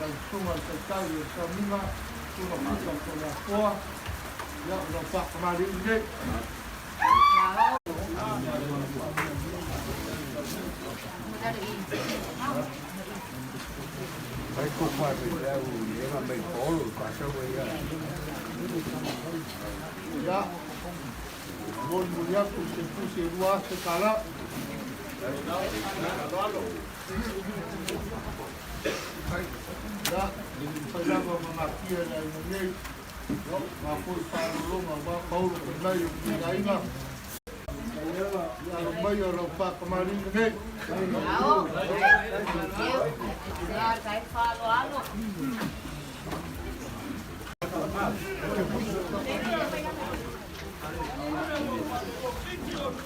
Lau Susuga i le Taitai o le Tauniga, Susuga Pita Toleafoa, ia, o lau faakamali'i lenei. Ia, molimoli atu i se tusi e $2,000. Ia, fai lava ma natia le aiga nei, ma foi faalologa ma paolo penai o le aiga. Ia alo mai o lau faakamali'i lenei.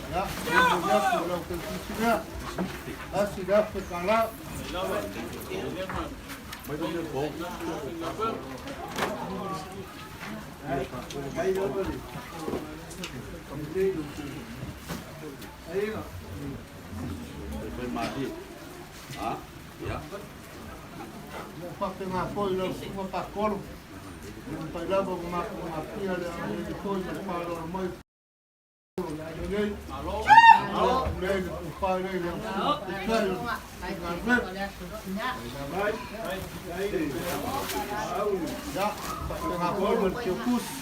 Ia, molimoli atu i lau tautusi lea. $1,000. Ua faapena foi lau susuga Pakolo, e mafai lava ona matou natia le agalelei foi ma le faaaloalo mai o le aiga nei. Lea le tofa lea i lau susuga Taitai o le galuega. Ia, faapena foi ma le Teutusi.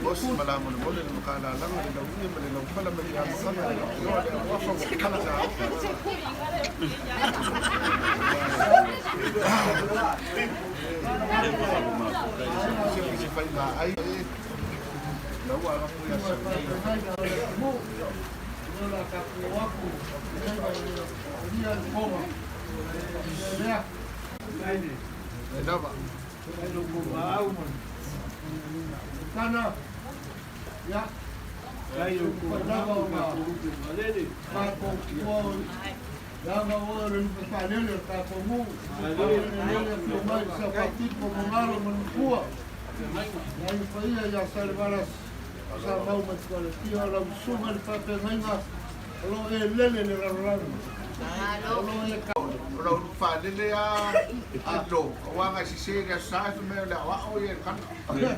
Bosi ma la molemole le makalalaga le lauia ma le laufala ma le amakaga le lauioa le auafa ua kala sa se fai ma ai lau ala ko ia sa e lava. O lau ulufaalele a Alo, aua na sese le aso sa fai mai o le aoao ia i le kana. Ia,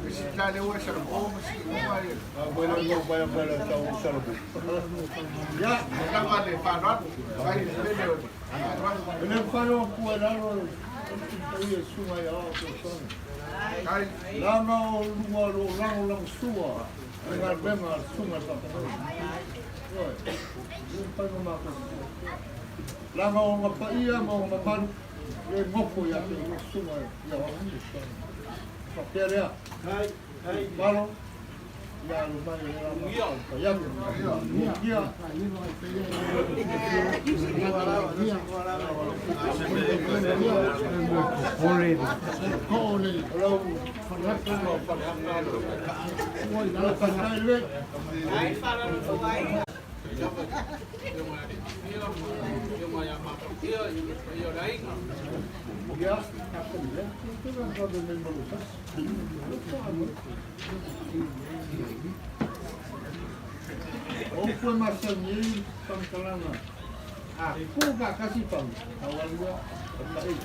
e sili la lea ua e salamo ma sii luga ia. Ia, e lava le faaaloalo, fai le mele o le faaaloalo. E le mafai ona tua i lalo le paia i susuga i aoao fesoasoani. Leaga o luga o lo o lagolagosua le galuega a le susuga i le Faafeagaiga. Ioe, e le mafai ona matou tua. Leaga o ona paia ma ona mamalu le nofo ia te oe susuga i aoao fesoasoani. Faapea lea, malo. Ia alu mai o le lava fai atu. Ia. O upu e masani ai faamatalaga, a tu faatasi fau, taualua o paʻi.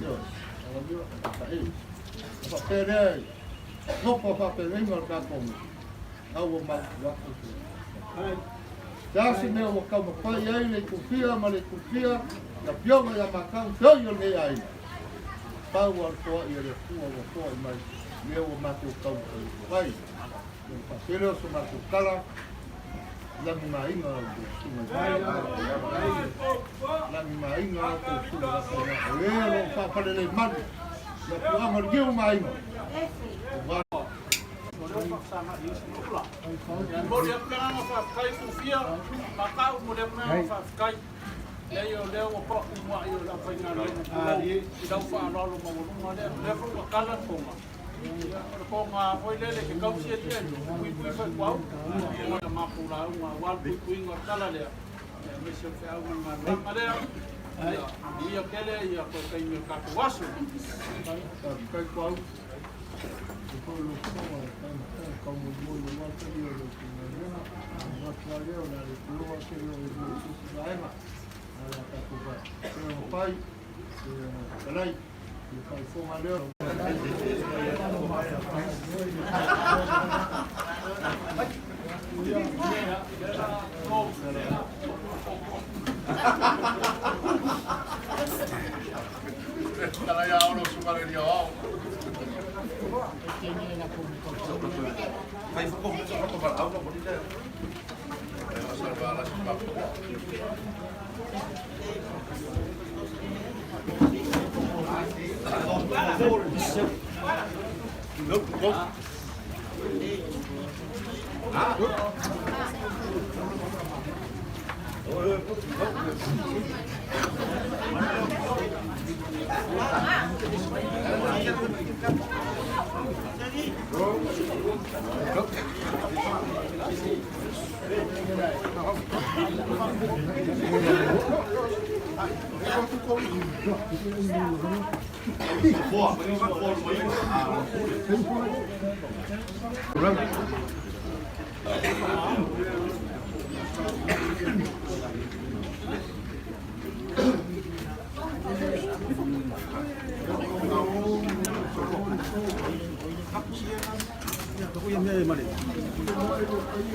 Ioe, taualua o paʻi. Ona faapea lea, nofo faapeleiga o le tatou au ua mautu atu. Se a se mea ua taumafai ai le Itupia ma le Itupia na afioga ia matou te oi o lenei aiga. Pau a le toa'i a le Atua ua toa'i mai lea ua matou taumafai atu ai. Ona faapea lea o so matou tala, lagimāina la outou susuga i le. aiga a outou susuga faapena, o e o lo o faafalelemalu i afioaga o Liniu ma aiga. E momoli atu le agaga faafetai Sofia, Makau, momoli atu le agaga faafetai. Leai o lea ua papu muai o le aufaigaluega tulou i lau faaaloalo maualuga lea. O lea foi ua tala le toga. Ia, o le toga foi lele e te tausi alii ai, e puipui foi i tuauu. Ia, o le matou lauga aua le puipuiga o le tala lea, aemaise o le feau ma le galuega lea. Ia, manuia tele ia toe taimi o le tatou aso. Faafetai Tuauu. E foi lou fofoga e taumafai e taumolimoli aua le talia o le galuega. Ona manatu lava lea o le a le toe oo atu le i se isi vaega. A o le a tatou faapea ona fai, e fetalai i le faafofoga lea.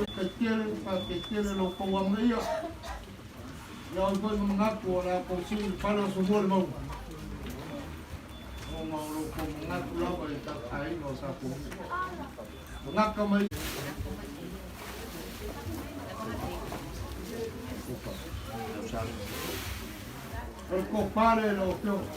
Faafetai tele, tele lo kou amanaia. Ia oi foi ma manatu o le a tou sii i le pale o Sumua le mauga. Ona o lo tou manatu lava i tatou aiga o sa tou Manaka mai. O le tofa lea i lau Afioga.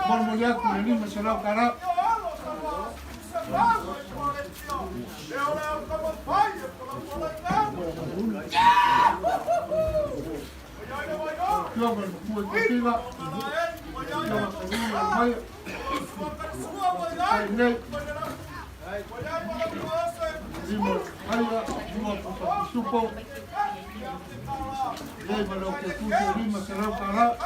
Molimoli atu i le $500. Afioga i le Matua i Kapila, Afioga Taulima Maia, tai nei, lima aia, lua pusa pisupo, lei ma leo ke tusi $500.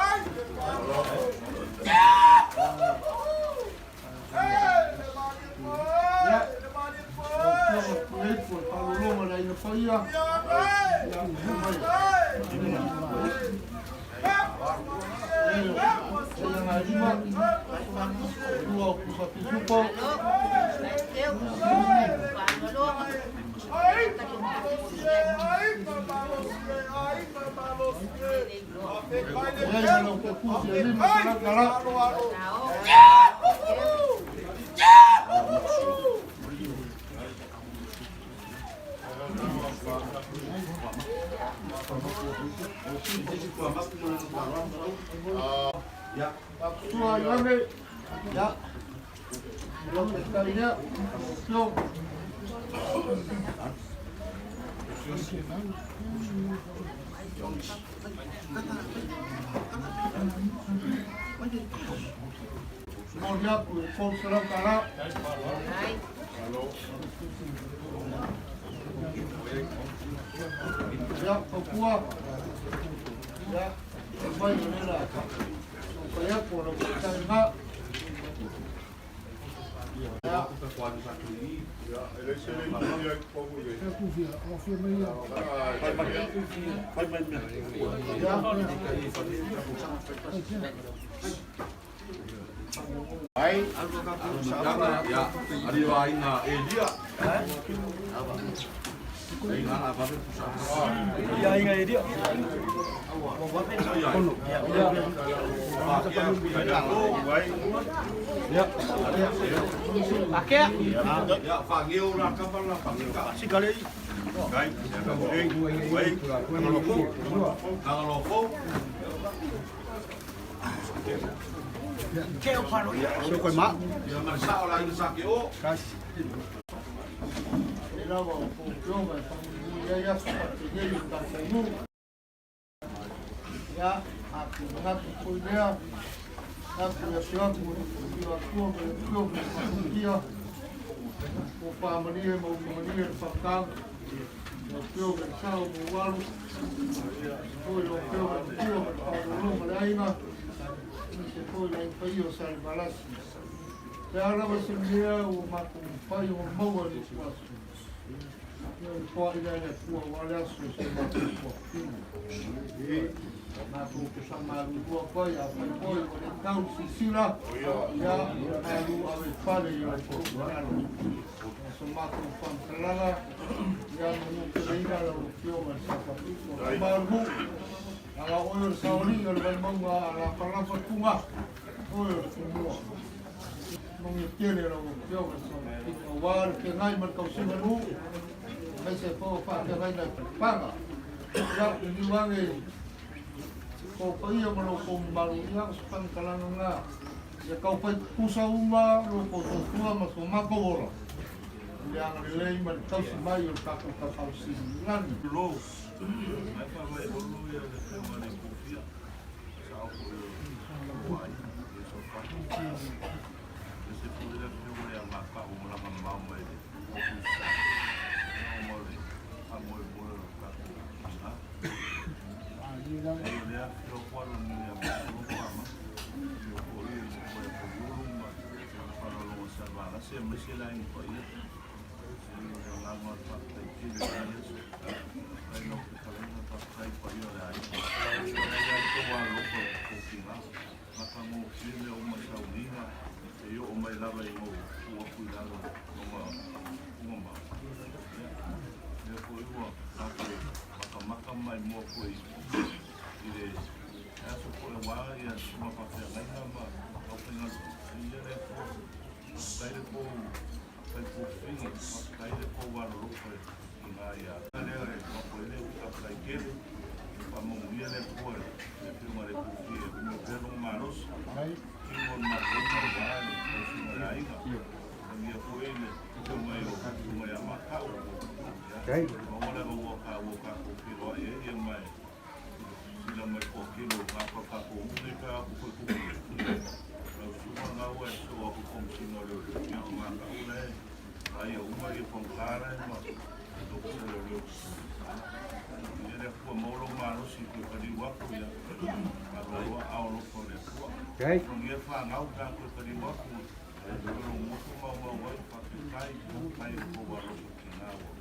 Ia, lau Afioga Tuiaipu e faalologo le aiga paia, ia, mai. Lei o Seia ngai lima, lua o pusa pisupo. Lei ma leo ke tusi e $500. Sua Ioane, ia, lau taitai lea, lau Afioga. Momoli atu i le $300. Ia, tautua. Ia, mai o lea la. Fai atu o lau taitai lena. Ai. Ia, ari o aiga Elia. Ai ngana vave pusa. Ia aiga Elia. Kono. Ia. Ia. Akea. Ia, whangeo la kapala, whangeo. Sikale. Kai, wei, tangalofo. Tangalofo. Keo paro ia. So koe ma. Ia masao la ina sa ke o. Kasi. E lava o fioga e faamanuia ai aso faapenei o tatou nuu. Ia, a manatu foi lea, atu ia te atu e afio atua ma le afioga i le faatukia, ua faamalie ma umamalie le faataga, lau afioga i le sao ma ou alu, foi lau afioga i le matua ma le faaaloalo ma le aiga, aemaise foi le aiga paia o Salevalasi. Pe a lava se mea ua matou mafai ona maua i le isi aso, ia o le foai lea i le Atua aua le aso o si o matou tuafafine. Matou te faamalulu atu ai, afai foi ua le tau le silasila, ia malu ave i fale i o outou finagalo. O so matou faamatalaga, ia manuteleina lau Afioga i le Sao Faapito. Faamalumu, leaga o oe o le saoalii o le Vaimauga a lapalapa tuga, o oe o le Tumua. Manuia tele lau Afioga i le Sao Faapito, aua le feagai ma le tausiga nuu, aemaise foi o faafeagaiga i Paga. Ia, liliu ane kou paia ma lo outou mamalu, ia o se faamatalaga lena. Ia taufai tutusa uma lo outou soifua ma so matou ola i le agalelei ma le tausi mai o le tatou Tapaau Sili i le lagi. Lo, mai fa mai olu ia le fioga le kofia. Sa o ko o ai e so fa. E se fu le fioga ia ma ka o la ma mai le. O ku sa. O mo le a mo mo le ka ko. Ha. E le a fio kwa lo ni ia ma ko ko ma. Yo ko i mo ko e ko yuru ma. Fa lo sa va la se me se la in ko ia. Kai faafetai le pou alolofa i ngā ia lea e faapolele u faafetai tele faamanuia le Atua i le afioga i le Kofia e umia pea lona malosi tino o le matou aua le tausiga o le aiga manuia foi le afioga mai o afioga ia Makau ia maua le avanoa taua o tatou feiloai ai ia ma e sila mai toatele o tagata o tatou nuu nei pe a atu foi lau susuga gaua e sosoo atu i Komesina o Leoleo ia o Makau la e Aia uma ia pagā la ma Ofisa o Leoleo. Ia le Atua maua lou malosi toe paliu atu ia aloaloa ao alofa o le Atua. Manuia fanau pe a toe paliu atu toe lou motu maumau ai faafetai faafetai o tou alofa tina ua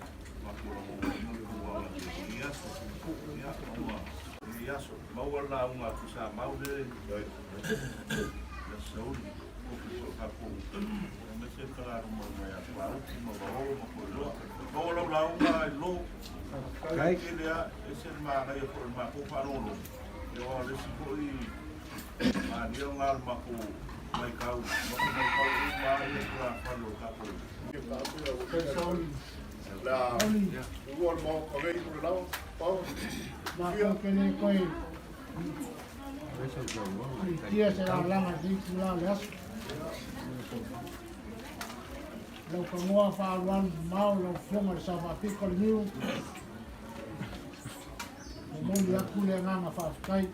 matou lagolagoina le tou agalelei i lenei aso. Ia maua lenei aso maua le lauga a Tuisamau le le Sauli ofi foi tatou aemaise le talaluma mai ia Pāuki ma Vao ma Koeloa. Maua lau lauga i lo tele a ese le manaia foi o le matou faalogologo ia aua o le isi foi mania lena o le matou maitau matou maitau uma lava ia tulafale o le tatou Tia se lalaga i lenei itula o le aso. Lau fagoa faaalualu mamao lau Afioga i le Sao Faapito o le Niu. Momoli atu le agaga faafetai.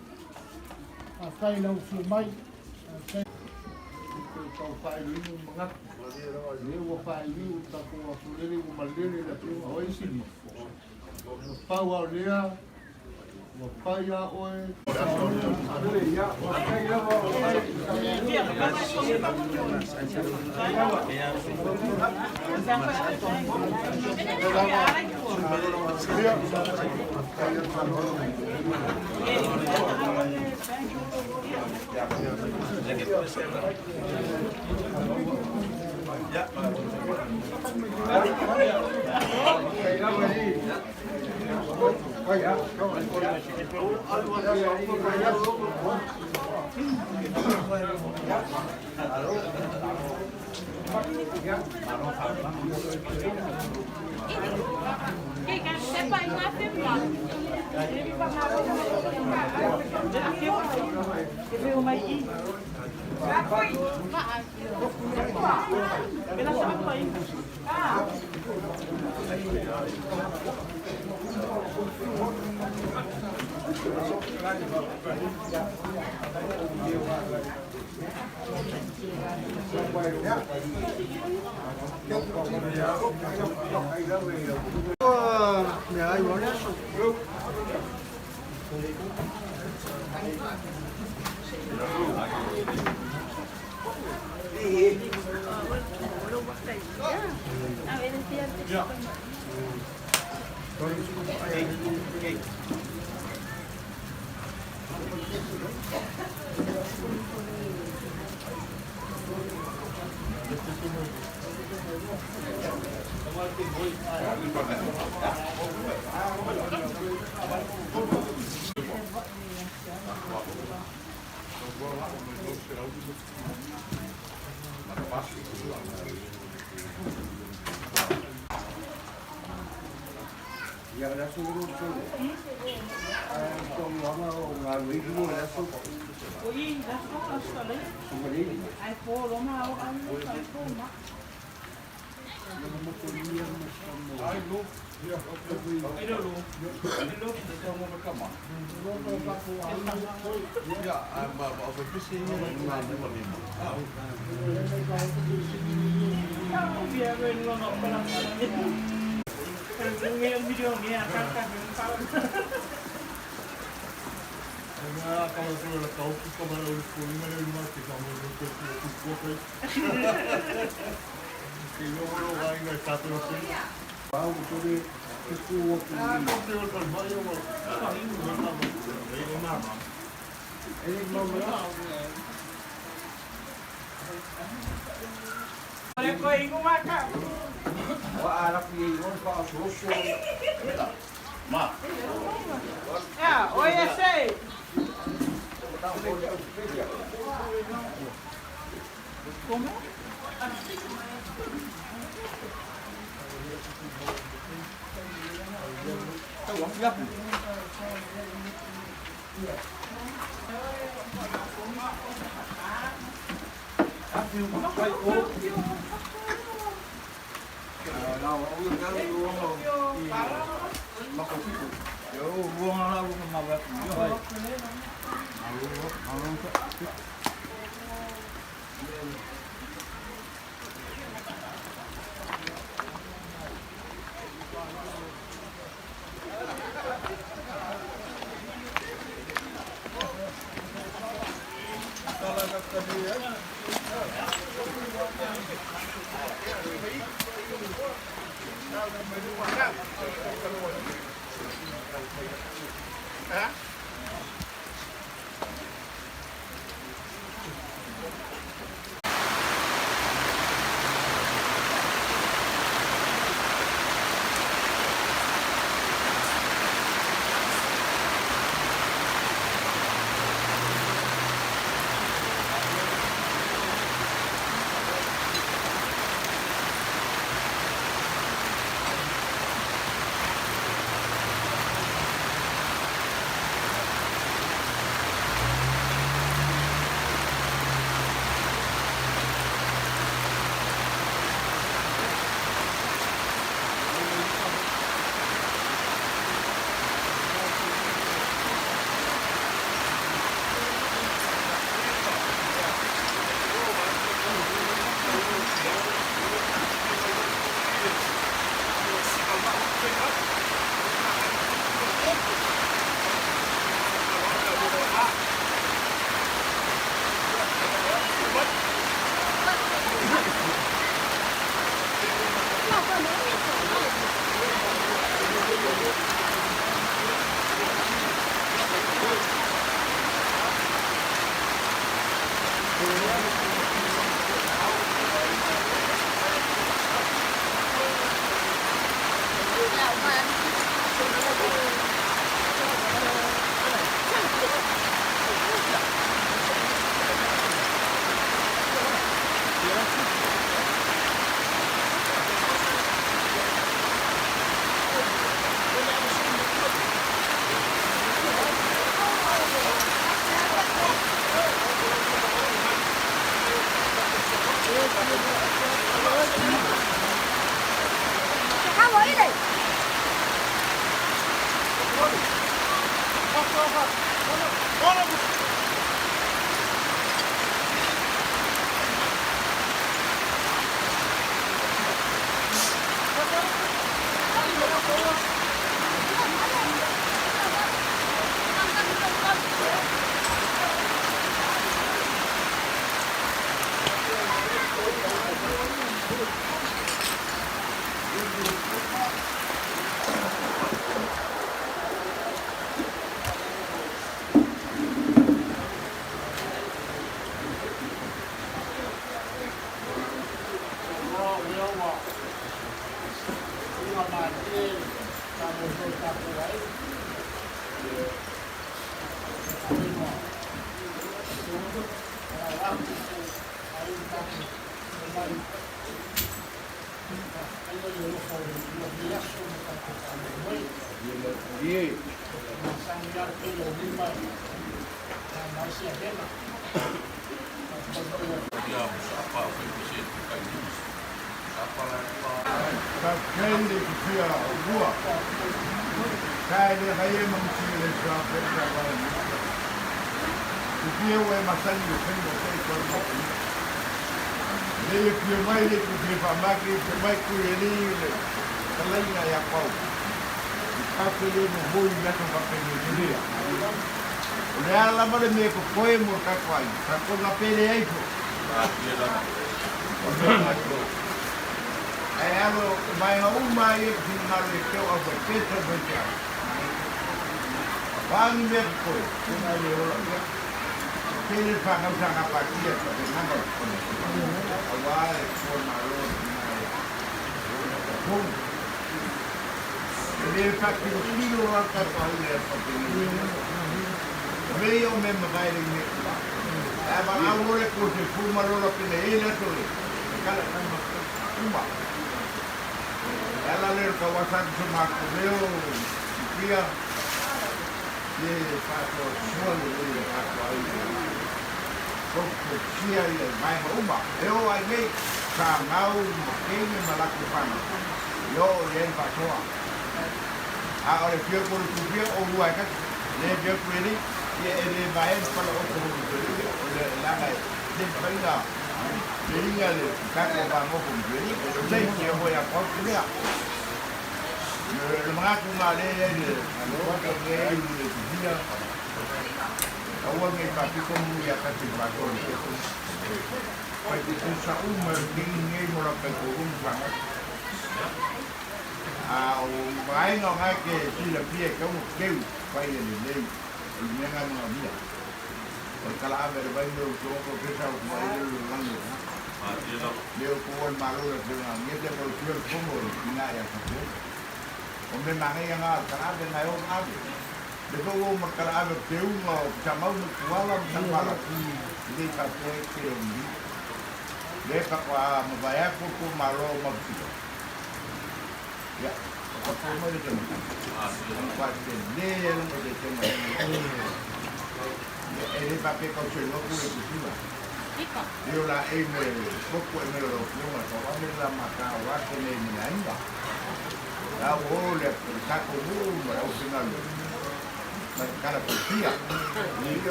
Faafetai i lau afio mai. Faafetai. Toe tau faailoina ni manatu. Lea ua faaiuiu le tatou aso lele ua malele le afioga o ai Silima. Pau lava o lea, Ua pai iā oe.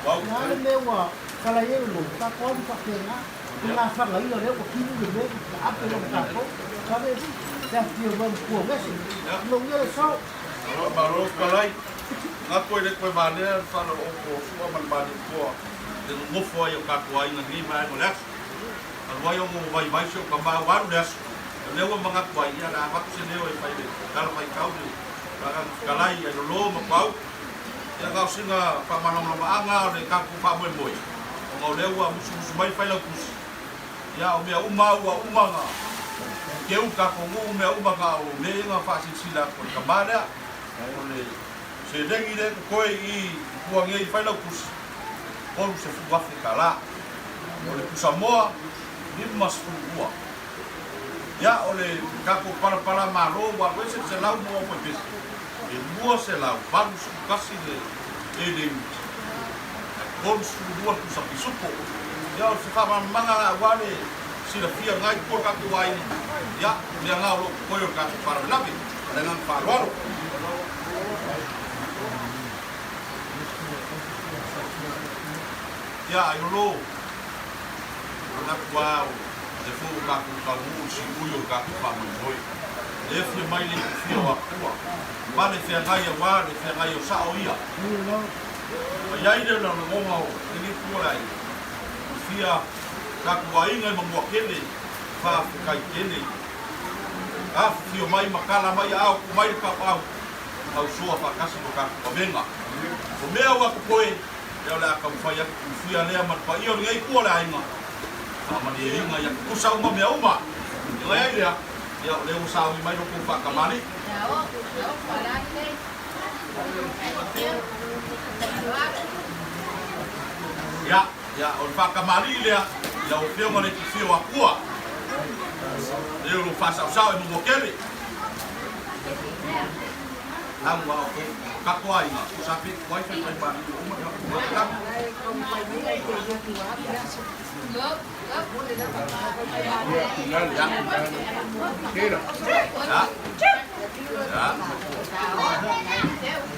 Pau. O le a le mea ua tala ai le logo, tatou alu faapena, i gafagaina lea ua kinu le mea na ape lona tatou, save te afifio mai ma puagese, manuia le sao. Malo fetalai, manatu e le toe valea le faaloloto o Sua ma le Malietoa i le nonofo ai o tatou aiga i lenei vaega o le aso. Talu ai ona ua vaivai si ou tama ua alu le aso, o lea ua manatu ai, ia o le a avatu se leo e fai le tala faitau le Agaga Fetalai ai lolo ma pau. Ia na o sina faamalamalamaga o le tatou faamoemoe, ona o lea ua musumusu mai le Failautusi, ia o mea uma ua uma ona teu le tatou nuu, mea uma na o mea ia na faasilasila atu e le tama lea. O le seleni lea e totoe i i i tua nei i le Failautusi, $30,000. O le pusamoa, 52. Ia, o le tatou palapala malo ua alu ese le 100 mo aufaipese, e 281 le eleni, ae 32 le pusa pisupo. Ia, o se faamalamalamaga la aua le silafia lena i tua o le tatou aiga, ia, o mea na o lo o totoe o le tatou faalavelave. Ma le agaga faaaloalo. Ia, Ailolo, manatu lava o le foi ua tatou taunuu i le siui o le tatou faamoemoe. Lea e fia mai le itufia o Atua, ma le feagai aua le feagai o sao ia. Ma i ai lea o le lagona o lenei itu o le aiga, e fia tatou aiga i Manuatele, faafetai tele. Afifio mai ma tala mai aao, tuu mai le paopaao, tausoa faatasi lo tatou avega. O mea ua totoe, lea o le a taumafai atu tufia lea ma le paia o lenei itu o le aiga, faamalieina ia tutusa uma mea uma. Ia ai lea, ia o lea ua sauni mai lo tou faatamalii. Ia, ia, o le faatamalii lea i lau Afioga le Tufia o Atua, lea o lo o faasaosao e Manuatele. Lau a o tatou aiga, o sa pe tuai fai fai maliu uma le matou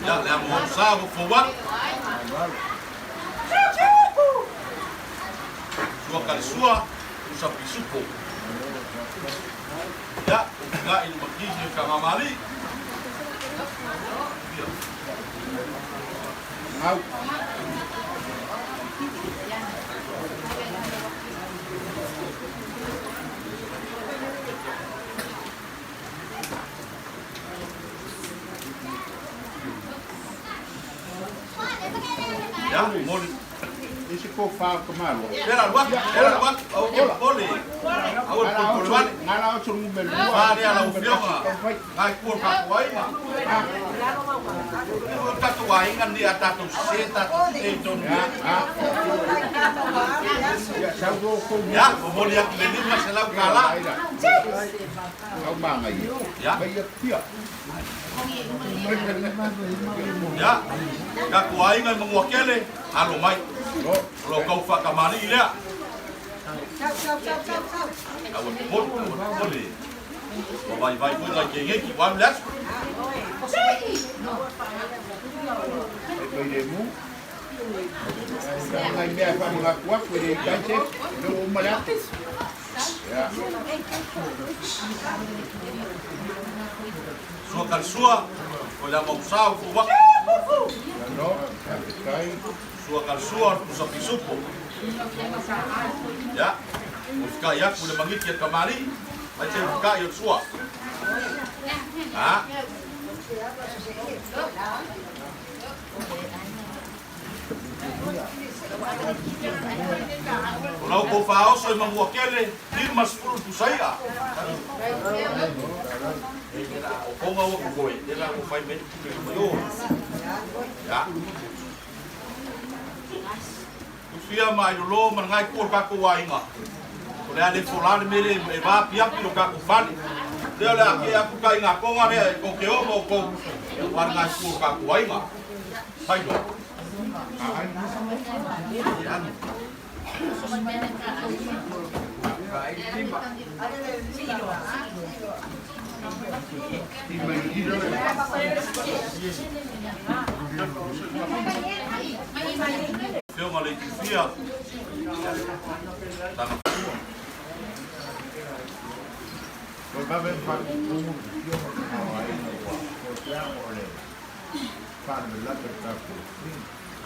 Ya, le amo sa ua fou atu. Sua kalisua, usa pisupo. Ia, ua i le makisi o Tagamali'i. Ia. Au. Ia, moli. Isi ko fa ka malo. Ela alu atu, ela alu atu, aua te popole. Aua le polepole vale. Ngala o tonu me lua. Fa lea lau afioga, ngai kua o tatou aiga. O tatou aiga ni a tatou sese, tatou sese i tonu i ai. Ia, sau do kou. Ia, momoli atu le $500. Au mangai. Ia. Mai ia pia. Ia, tatou aiga i Manuatele, alo mai. O lo tau faatamalii lea. Aua le popole, aua le popole. Ua vaivai foi nai keneki ua alu le aso. Mai le mu. Ngai mea whamangaku aku e le tai te, le o uma le atu. Ia. Sua kalisua, o le amausa o fou atu. No, faafetai. Sua kalisua o le pusa pisupo. Ia, o fika'i atu i le magiti a tamalii, mai te fika'i o le sua. Ha? O lau tou faaoso i Manuatele, 50 le pusa i'a. O konga ua totoe, lea la ua fai mai le pule mai o. Ia. Tufia ma ailolo ma lena itu o le tatou aiga. O le a le fola le mea lea e vaapiapi lo tatou fale. Lea o le a tea atu tai ngā tonga lea e tou te o ma outou aua lena itu o le tatou aiga. Fai loa. Afioga le Itufia, tana fua.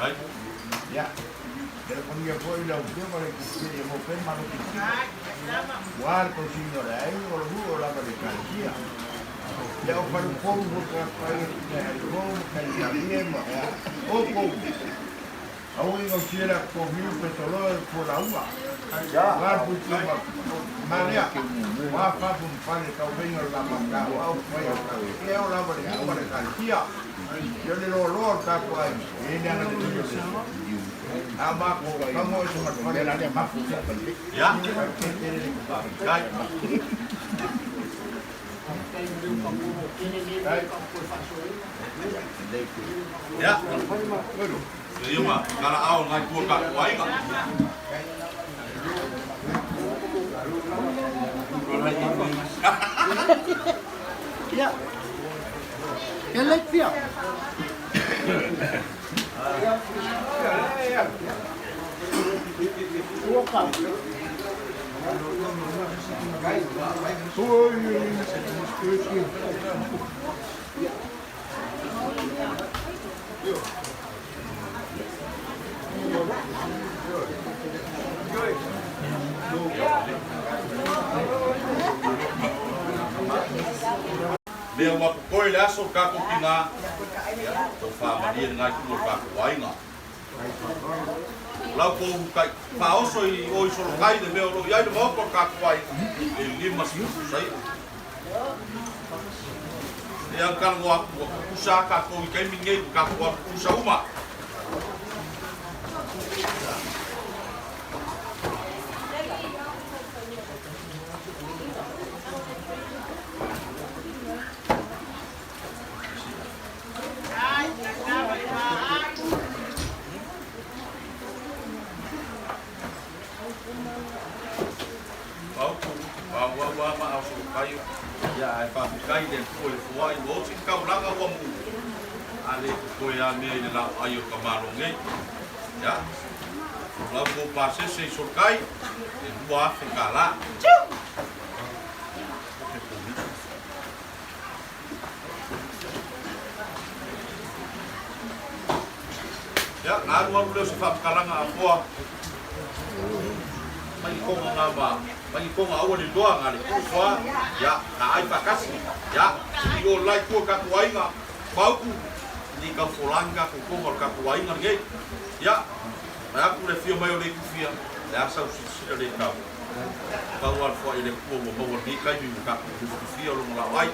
Ai. Ia. Kai. Ia. Ia ma kala ao ngai tua ka kuaiga. Ia. Ke le fia. Mea ua kokoe le aso kako ki ngā, ia, tau whāmarie ngai tua kako aiga. Lau ko kai whaoso i oi solo kai le mea o lo iai le maoko kako aiga. E lima si sai. E ang kala ngoa ua kukusa kako i kai mingei kako a kukusa uma. Pauku, wa wa ma au so kai. Ia ai fa kai le ko le fua i o ti kau langa ua mu. Ale ko ia me i le lau ai o ka malo nei. Ia. Lau ko pase se so kai. E lua afe ka la. Ia, alu alu leo se whapakalanga a poa. Mai konga ngā ma, mai konga aua ni loa ngā le kua, ia, ka ai whakasi, ia, i o lai kua ka kuainga, pauku, ni ka folanga ko konga o ka kuainga ngei, ia, mai aku le fia mai o le kufia, le asa o sisira le kau. Pau al fua i le kua ua maua ni kai mi ka kufia o longo lau ai,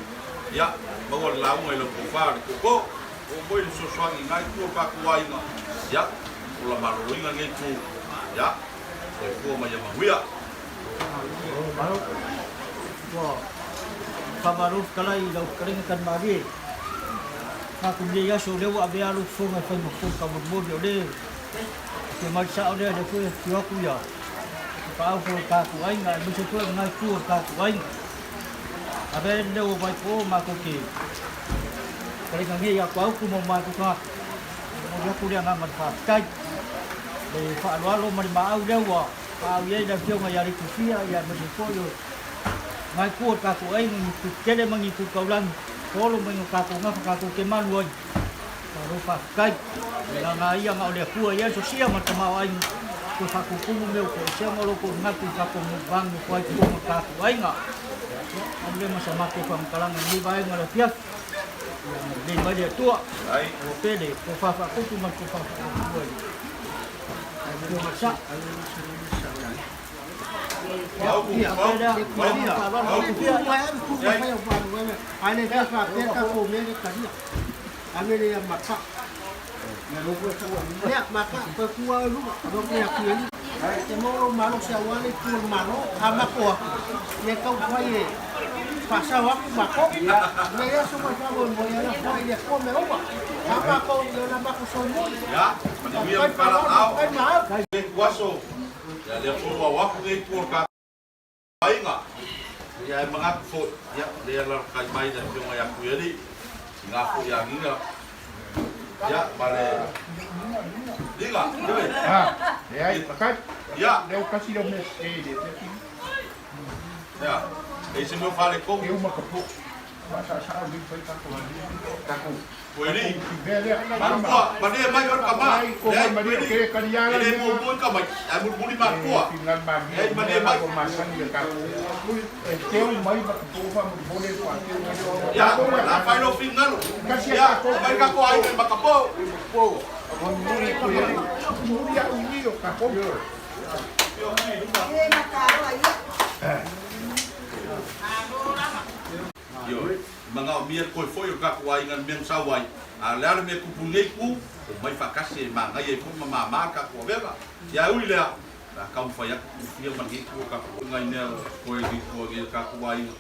ia, maua le launga i lau kofā le koko, o moi le sosoangi ngai kua ka kuainga, ia, o la maloloinga ngei tu, ia, o kua mai a mahuia. Malo. Ua whamaro kalai i lau karinga kan marie. Ngā ku nei aso lea ua avea lou fofoga e fai ma fofoga taumolimoli o le te mai sao lea le foe afio atu ia paau foi o tatou aiga aemaise foi o lena itu o le tatou aiga. Avea ai lenei ua vaipoo matou te kalinga nei ia Tuaupu ma o matou tagata. E momoli atu le agaga o le faafetai, le faaaloalo ma le maau lea ua faaau i ai le afioga ia Leitufia aemaise foi o lena itu o le tatou aiga, ni itu tetele ma ni itu taulagi, tolo mai no tatou gafa tatou te malu ai. Malo faafetai. O le aga ia na o le Atua i ai le sosia ma le tamaoaiga, toe faatutumu mea ua toesea ma o lo outou manatu i tatou mauvaga o toai totonu o le tatou aiga. Ia, alu lea ma sa matou faamatalaga i lenei vaega o le afiafi. Ia agalelei mai le Atua. Ua pele tofa faatupu ma le tofa faaatua i le Afioga i le Sao. Ia, pea lea, faaaloalo. Ia, manuia ma kala ao. Le kuaso, ia lea fua waku nei tua ka aiga. Ia e manatu foi, ia, lea alaalatai mai le Afioga ia Tuialii, tina foi ia Giga, ia, ma le Liga, ioe. Leai, fakai. Ia. Lea ua kasi lea mea e le peki. Ia, e i se mea o faaletonu. E uma ka po. Faasaasao le fai tatou. Tatou. Tuialii. Mea lea. Matua, malie mai oe le tama. Ai, ko Leai, mai malie, Tuialii. ke kaliala E le lea. muamua i tamaiti, ae mulimuli matua. Fingal malie. Leai, malie mai. Ko masani e tatou. E teu mai ma ka po faamolemole faateu mai. Ia, o le a fai lou finagalo. Kasi e Ia, tatou. aumai le tatou aiga i Makapou. Muri au i o tatou. Ioe, e manaomia le toe foi o le tatou aiga i le mea na sau ai, a o le a le mea e tupu i lenei itu, omai faatasi e manaia ai foi ma mama le tatou avega. Ia ae ui i lea, o le a taumafai atu tufia ma lenei itu o tatou nai mea o totoe i tua nei o le tatou aiga.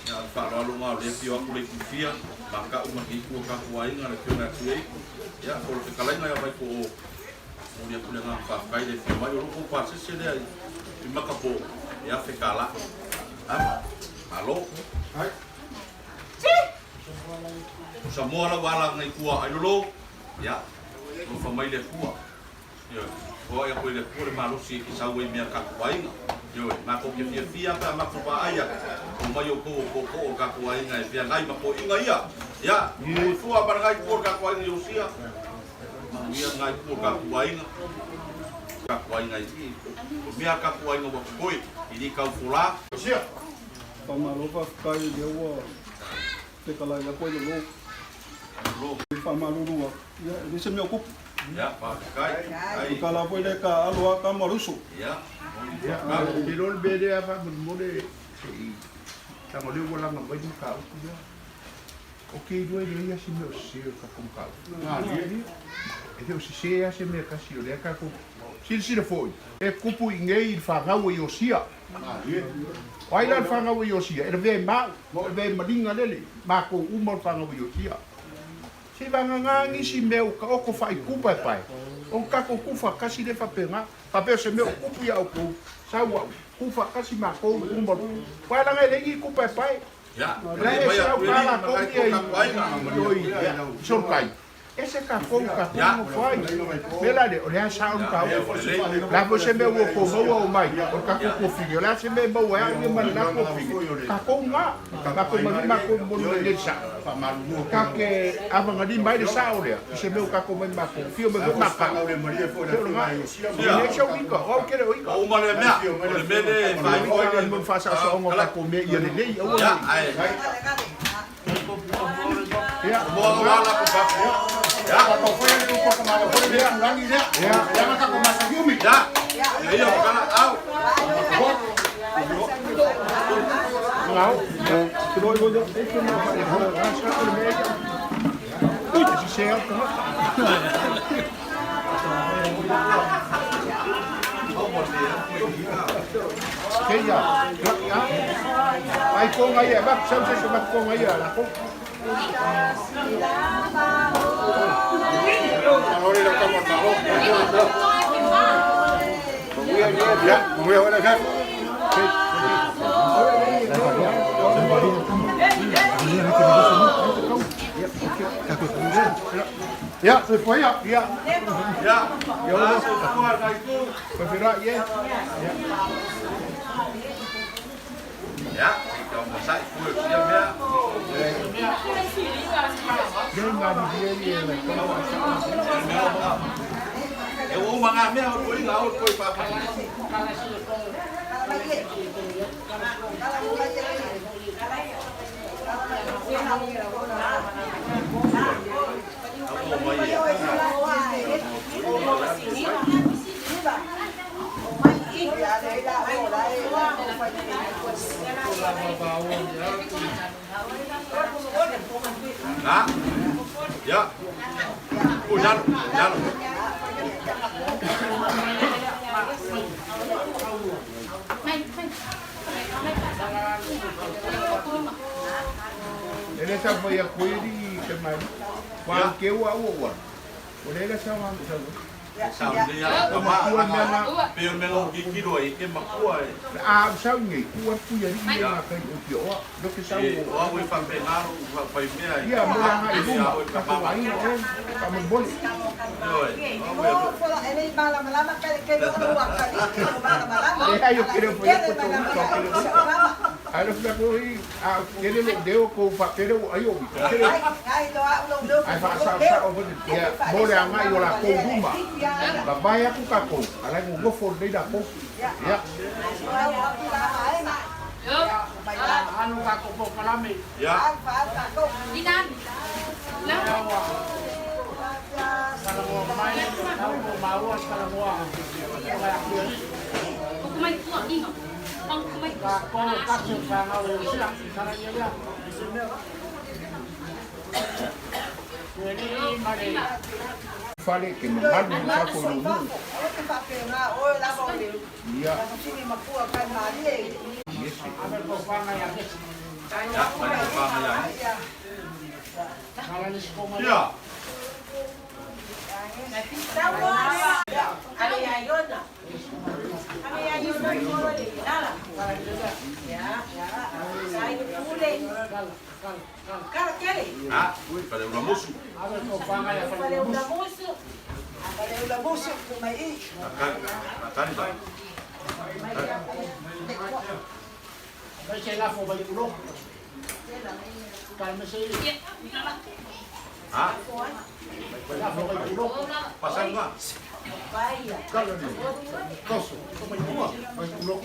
Ia o le faaaloalo lena o lea e afio atu Leitufia, Maka'u ma lenei itu o le tatou aiga, le afioga ia Tuiaito, ia po o le fetalaiga ia Vaifoo. Momoli atu le agaga faafetai i le afio mai o lo outou pasese lea i Makapō e $1,000. Ama, malo. O Samoa lau ala ngai tua ailolo, ia, alofa mai le Atua. Ioe, foai atu e le Atua le malosi e te sau ai i mea tatou aiga. Ioe, matou te fiafia pe a matou vaai atu, omai outou o tootoo o le tatou aiga e feagai ma toeaiina ia. Ia, soifua ma le ngai tua o le tatou aiga i Osia. Manuia lena itu o le tatou aiga. Tatou aiga i i. O mea a tatou aiga ua totoe, e le tau fola. Osia. Faamalo faafetai lea ua fetalai atu ai lolo. Malo. E faamalulu atu, ia e leai se mea o tupu. Ia, faafetai. O le tala foi lea e taaalo lava tama o le uso. Ia, Ia, ou te iloa le mea lea faamolemole se i leaga o lea ua laga mai le mataupu lea. O ke iloa e leai lava se mea o sese o le tatou mataupu. E le o sese lava se mea e tasi o lea tatou silasila foi e tupu i inei i le fanau a Iosia. O ai la le fanau a Iosia? E lavea e mau, e lavea e maliga lele, matou uma o le fanau a Iosia. Se i vagana nisi mea ua taoto faaitupaepae, ona tatou tuufaatasi lea faapena, faapea o se mea o tupu ia outou, sau au, tuufaatasi matou uma, aua leaga e leai ni itupaepae. Ia, La malie e mai ese a au Tuialii ka ma latou nai ia itu o tatou aiga. i Solokai, ese tatou i tatou Ia. nofo ai. Mea la lea, o lea sao le Ia, mataupu. lelei. O le a foi se mea ua outou maua omai, o le tatou tuafine, o le a se mea e maua ai au ia ma le la tuafine, tatou na. Matou manu matou momoli mai nei le sao. Tatou te avagalima ai le sao lea, i se mea ua tatou omai matou, fia mai foi makau. Pei o lena. E leai sau ika, o au e te le o ika. Ua uma lea mea, o le mea lea e faailoa ai O le le faasaosaoga o tatou mea ia lelei, aua Ia, ne i. ae. Ia, Samoa ua ala atu fafo. Ia. Ia. Ia ia o kala au. Ngau. E sese au tagata. Keia, laki a. Ai konga ia, va, sau se se va konga ia la ko. Ia, soifua ia. Ia. Ia. Ia soifua nai tu. Fefera ia. Ia, se i tau masai fue o sia mea. Ia ngā ia le ka. E ua uma ngā mea o toeina o toe whāwhai. Ua mai e. Na. Ia. Ui, lalo, lalo. E le tau fai atu ai alii te mai. Wa ke ua ua ua. O le le sau sau. Pe o mea o kikilo ai ke makua e. A sau nei, ku atu ia ri ia kai o te oa. No ke sau. E o au e whapengaro u whai mea i. Ia mo nga i luma, ka ko ai o ka mo boli. E ai o kere foi ko to ko kere. Ai lo fla ko i a kere lo deo ko fa kere o ai o. Kere. Ai fa sa sa o ia mo le anga i o la ko luma. La vai aku ka ko. Ala ngo go fo le da ko. Ia. Anu ka ko po kalame. Ia. Kalamoa mai, au ko maua kalamoa. Ka ko kasi sa ngau e sia, kala ia ia. Ni mare. Fale ke mamalu ka ko lo mu. Ia. Yes. Ame ko whanga ia kesi. Ia, mai te whanga ia. Kala ni ko mai. Ia. Ha, fale ula musu. Ame ko whanga ia fale musu. Akani, akani bai. Mai se lafo mai kulo. Kala me se Ha, lafo mai kulo. pasanga. Kala ni. Koso. Mai kulo.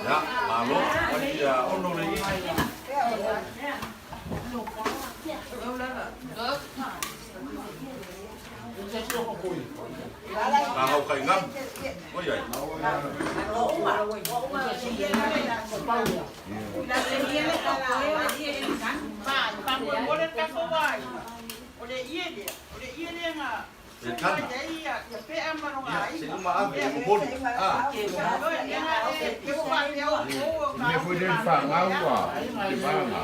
Ia, malo, mai ia ono le i. Ka hau kai ngam. Oi ai. E kana. Ia, se uma ave e moli. Ah, Me foi le fa ngau a. Te vanga.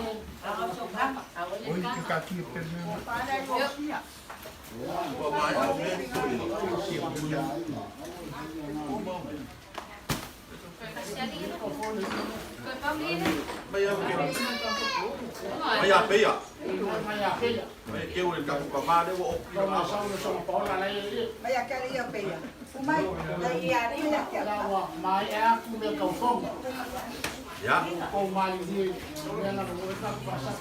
Oi ke ka ki pe me. ua mai au me. Mai au ke. Mai a peia. Mai ia peia. Mai ke o le kapu ka mā le ua o Ka ma sau le songa paola lai e. La wa mai e aku me kau fonga. Ia. Ko mai ni me na mo ka pasa.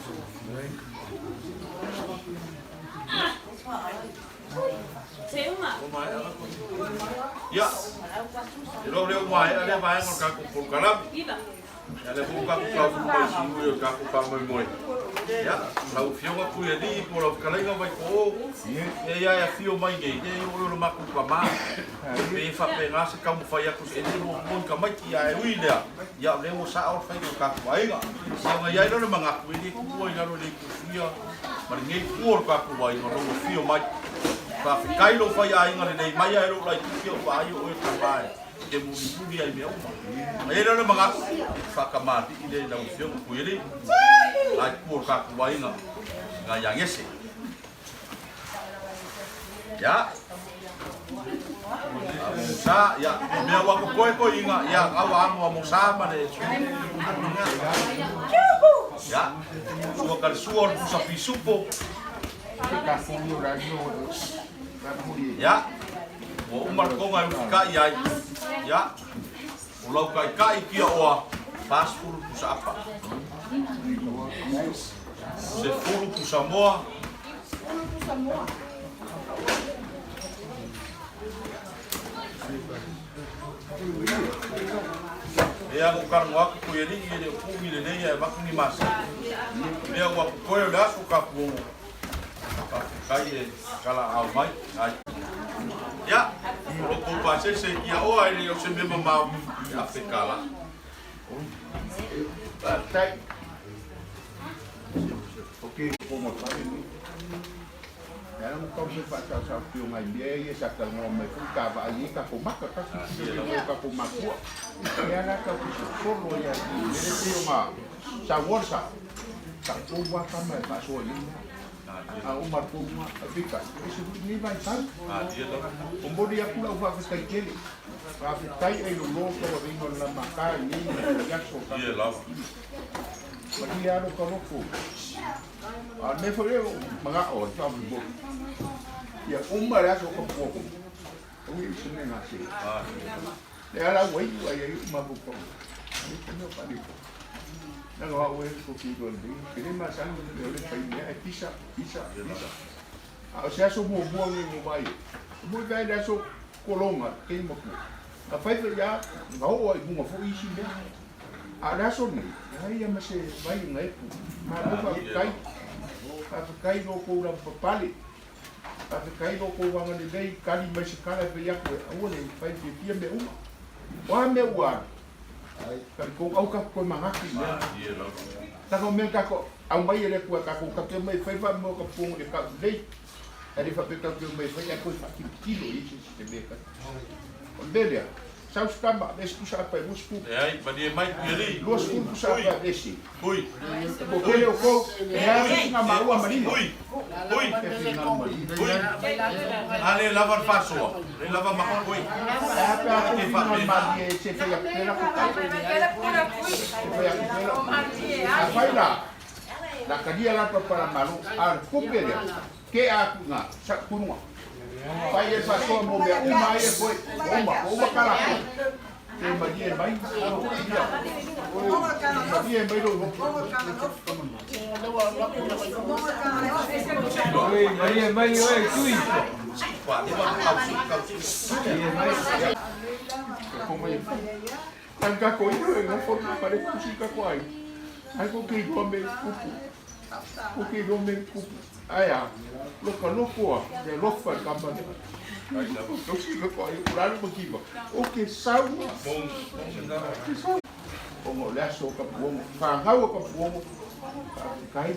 O mai ala ko. Ia. E lo leo mai ale mai ngo ka ku kalam. Ia le fu ka ku ka fu mai si ui o ka ku ka moi moi. Ia, lau fionga ku e ni po lau kalainga mai ko. E ia ia fio mai nei, e i o lo maku ka ma. Pe fa pe ngā se kamu whai aku se e mo mo ka mai ki ia e ui lea. Ia le o sa o whai ko ka ku ainga. Ia ngai ai lo manga ku e ni ku ai lalo le ku fia. Ma le ngei ku o ka ku ai no lo fio mai. Ka whikai lo whai ainga le nei mai ai lo lai ki o whai o e ka mai. Te muri puri ai mea uma. Ai lo manga whakamati i le lau fio ku e le. Ai ku o ka ku ainga. Ngā iangese. Ya. Musa, ya, mea wa ko koe ko inga, ya, au amo a Musa ma le. Ya. Sua kal sua o pusa pisupo. Ke ka ko yo ra yo. Ra muri. Ya. O umar konga i kai ai. Ya. O lau kai kai kia oa. Paspuru pusa apa. Se furu pusa moa. Mea ko karango aku ko ia i le pungi le nei e maku ni masa. Mea ua ku koe o le aso ka pu ka kai e kala au mai. Ai. Ia, o lo kou pa se se kia oa e le o se mema mau e afe kala. Tai. Okay, ko mo tai. E ala mo kau se whaatau sa pio ngai mea ia sa talonga mai fui ka vaai i ka maka ka ki ki me ka ko makua. E ala ka ku se solo ia i mere pio ma sa warsa. Ka ko wa ka mai fa so i. A o mar ko ma a pika. E se hui ni vai tau. O mori aku lau whawhetai tele. Whawhetai ai lo lo ka wa vingo la maka i nei i aso ka. Mahi alo ka loko. A me fo e mga o ta mo. Ia uma le aso ka puoko. O i se me ngase. Le ala wai wa ia i uma ko ko. Ni ko no pa ni ko. Na ga wa ko ki do ndi. Ke ma sang le le pai me ai pisa pisa pisa. A o se aso mo mo ngi mo mai. Mo vai le aso kolonga ke mo ku. Ka fai ia ga o ai bunga fo isi me. A le aso nei, ai ia ma se vai ngai pu. Ma lo fa kai. Fa kai lo ko la papale. Fa kai lo ko wanga le nei kali mai se kala fe ia ko au le fai te pia me uma. Wa me ua. Ka ko au ka ko mangaki me. Ta ko me ka ko au mai le ku ka ko ka te mai fai fa mo ka pungu le ka nei. Ari fa pe ka ke mai fai a ko fa ki kilo i se te me ka. O lelia. Sau skamba, le spusa pa e spu. E ai, malie mai pieri. Lua spu pusa pa esi. Hui. Ko kele o kou, e hea se singa maua marima. Hui. Hui. Hui. Ale lava le faasoa. Le lava makoi. E hea pe a kou finga mali e se whai aku pera ko kai. Se whai aku pera. A whai la, la karia la papara malu, a kupe lea, ke a ku ngā, sa kurunga. Whai e whasoa mo mea uma ai e koe, uma, uma kala koe. Te mali e mai, ia. Mali e mai lo hoki. Oi, Maria, mai, oi, tui. Tan ka ko iro e ngā whatu pare kusi ka ko ai. Ai ko ke roa me kupu. Ko ke roa me kupu. Ai a, loka loko a, le lofa ka mane. Ko si ka ko ai, uraru ma kiwa. O ke saua. Ke saua. Ongo le aso ka puongo. Whangau ka puongo. Kai.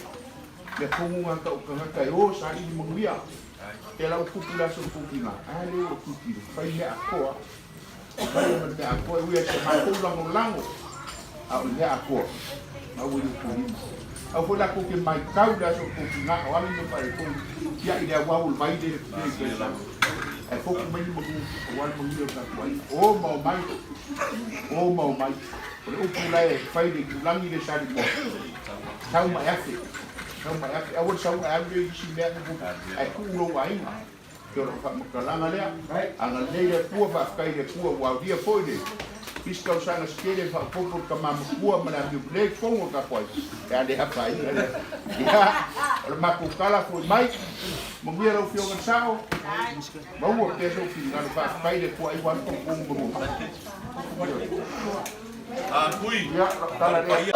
Le pongo ngā ka ukanga kai o sa i manguia. Te lau kupu la so kupi ngā. Ai le o kupi. Whai mea akoa. Whai mea mea akoa. Ui a te mākou lango lango. A o mea akoa. Ma ui o kulima. Au foi la ko ke mai kau le aso kupi ngā. O ali me whare kou. Kia i lea wau vai le le ke sa. E foku mai ni magu. O wale manguia o tātou ai. O mau mai. O mau mai. O le upu lai e whai le kulangi le sari mo. Sau mai afe. Sau mai afe. Aua sau mai afe i si mea kupu. Ai ku lo ainga. Ke ora wha makalanga lea. Anga nei le pua wha whakai le pua wau dia foi le. Iska o sanga skele wha popo ka mama pua mana mi le fongo ka koi. E ale hapa i le. Ia. O le mako kala foi mai. Mo mia lau fionga sao. Maua peso fi ngalo wha whakai le pua i wan ko pongo mo. A kui. Ia, tala lea.